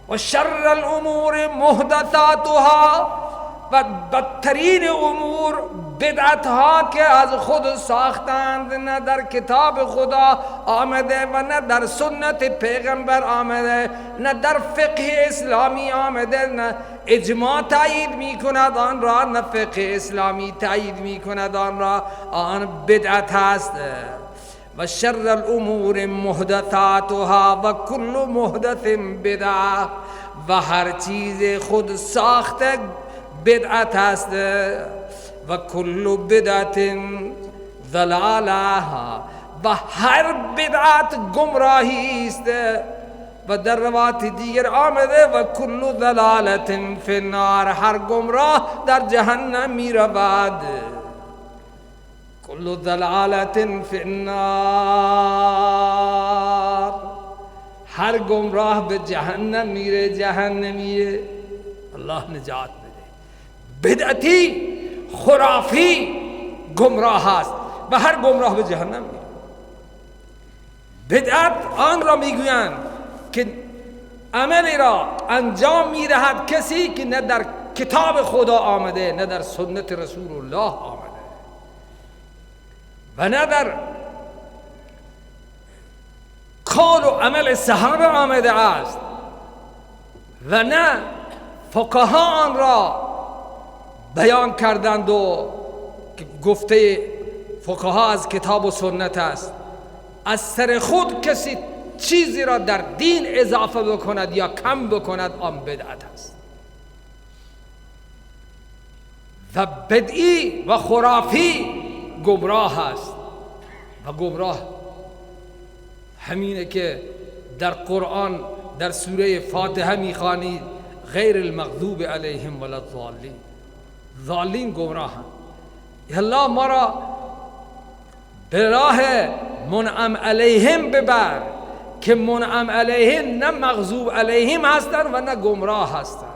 و شر الامور محدثاتها، و بدترین امور بدعت ها که از خود ساختند، نه در کتاب خدا آمده و نه در سنت پیغمبر آمده، نه در فقه اسلامی آمده، نه اجماع تایید می کند آن را، نه فقه اسلامی تایید می کند آن را، آن بدعت است. و شر الامور محدثاتها و کل محدث بدعه، و هر چیز خود ساخته بدعت است. و کل بدعت ضلاله، و هر بدعت گمراهی است. و در روایت دیگر آمده و کل ضلالت فی النار، هر گمراه در جهنم می رود. کل ضلالت فی النار، هر گمراه به جهنم میره، جهنمیه. الله نجات بده. بدعتی خرافی گمراه است و هر گمراه به جهنم میره. بدعت آن را میگویند که عملی را انجام میدهد کسی که نه در کتاب خدا آمده، نه در سنت رسول الله آمده و نه در قول و عمل صحابه آمده است و نه فقها آن را بیان کردند و گفته فقها از کتاب و سنت است. از سر خود کسی چیزی را در دین اضافه بکند یا کم بکند آن بدعت است. و بدعی و خرافی گمراه است. و گمراه همینه که در قرآن در سوره فاتحه میخوانید غیر المغضوب علیهم ولا الضالین. ضالین گمراه هم. الله ما را به راه منعم علیهم ببر که منعم علیهم نه مغضوب علیهم هستند و نه گمراه هستند.